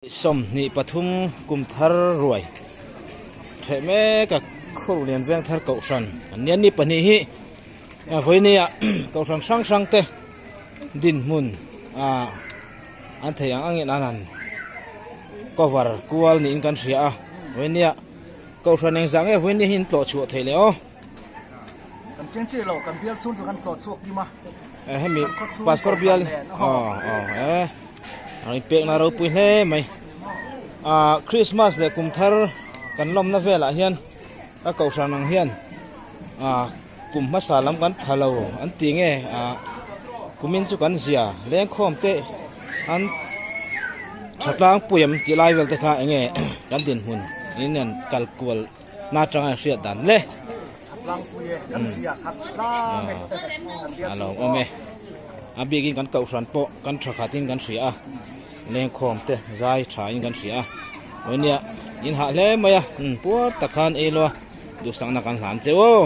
23 kum thar ruai theh mek a khur lian veng thar kohhran an nia ni pahnih hi vawinia kohhran hrang hrang te dinhmun ah an thei ang angin an han cover kual niin kan hria a vawinia kohhran engzah nge vawinia hi an tlawh chhuah theih leh aw. Kan cheng chiah lo kan bial chhung chu kan tlawh chhuak kim a. Eh hemi pastor bial aw aw eh a in pek na ropui hle mai ah Christmas leh kum thar kan lawmna velah hian ka kohhran ang hian ah kum hmasa lam kan pha lo an ti nge ah kumin chu kan zia lengkhawm te an tha tlangpui em tih lai vel te kha enge kan dinhmun in an kal kual. Na tanga hriat dan le. A lo awm e. A bikin kan kohhran pawh kan tha khatin kan hria a. Lengkhawm te zai tha in kan hria a. Nia in hah hle mai a. Puar tak khan ei lo a. Duhsakna kan hlan che aw.